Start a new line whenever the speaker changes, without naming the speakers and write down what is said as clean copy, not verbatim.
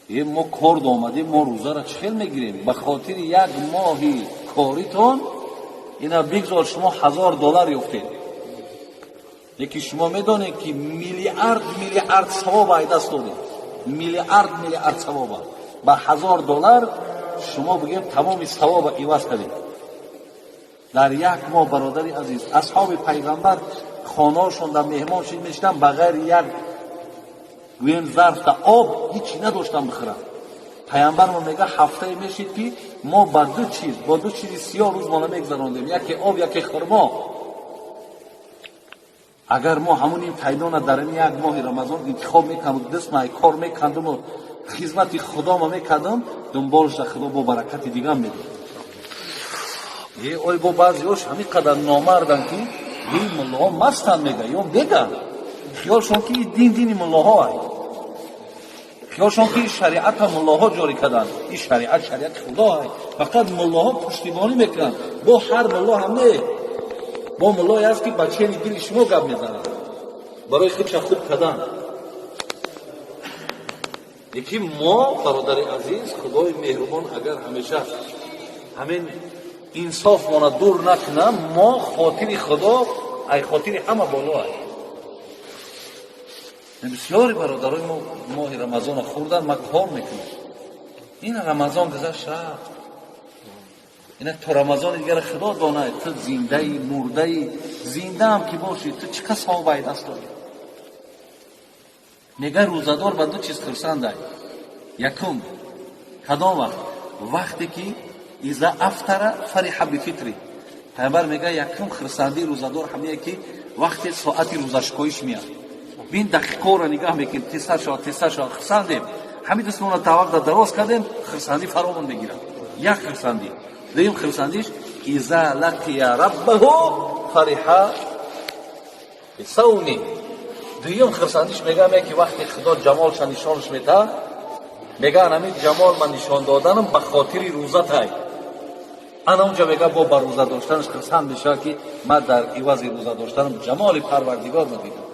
Е, мо кор омадем, мо рӯзаро чӣ хел мегирем? Ба хотири як моҳи коритон ина бигзор шумо 1000 доллар ёфтед, лекин шумо медонед, ки миллиард миллиард савоб ай даст додед, миллиард миллиард савоба. Ба 1000 доллар шумо бигем тамоми савоба иваз кардед дар як моҳ. Бародари азиз, асҳоби пайғамбар хонаошон дар меҳмон шид мешидан, ба ғайри як, гӯем, зарфта об ҳичи надоштан бихӯранд. Пайғамбармо мега, ҳафтае мешид, ки мо ба ду чиз, бо ду чизи сиёҳ рӯзмона мегзарондем: яке об, яке хурмо. Агар мо ҳамун ин тайдона дар ин як моҳи Рамазон интихоб мекардам, дастмай кор мекардуму хизмати худомо мекардам, дунболша Худо бо баракати дигам медод. Е, ой, бо баъзеош ҳамин қадар номардан, ки ин муллоҳо мастанд, мега ё меган, хиёлшон ки дин дини муллоҳо ай, хиёлшон ки шариата муллоҳо ҷорӣ карданд. Ин шариат шариати Худо ай, фақат муллоҳо пуштибонӣ мекунанд. Бо ҳар мулло ҳам не, бо муллое аст, ки ба чени дили шумо гап мезанад барои худша хуб кардан. Лекин мо, бародари азиз, Худои меҳрубон агар ҳамеша ҳамин инсофмона дур накунам, мо хотири Худо ай хотири ҳама боло ай. Бисёри бародарои мо моҳи Рамазона хӯрдан, ма кор мекунам. Ин Рамазон гузашт, рафт. Ина то Рамазони дигара Худо донад, ту зиндаи, мурдаи. Зиндаам ки бошӣ, ту чӣ қад савоб ай даст дорӣ? Мега, рӯзадор ба ду чиз хурсандай. Якум, кадом вақт? Вақте ки إذا أفطر فرح بفطره. Пайғамбар мега, якум хурсандии рӯзадор ҳамие, ки вақте соати рӯзашкоиш меяд. Бин, дақиқаро нигаҳ мекунем, тезтар шавад, тезтар шавад, хурсандем. Ҳамин дастмона тавақда дароз кардем, хурсандӣ фаровон мегирад. Як хурсандӣ. Дуюм хурсандиш: إذا لقي ربه فرح بصومه. Дуюм хурсандиш, мегӯям, ки вақте Худо ҷамолша нишонаш метаҳад, мегӯян, ҳамин ҷамол ман нишон доданам ба хотири рӯзатай. Ана унҷа, мега, бо ба рӯза доштанаш хурсанд мешавад, ки ман дар ивази рӯза доштанам ҷамоли Парвардигор дидам.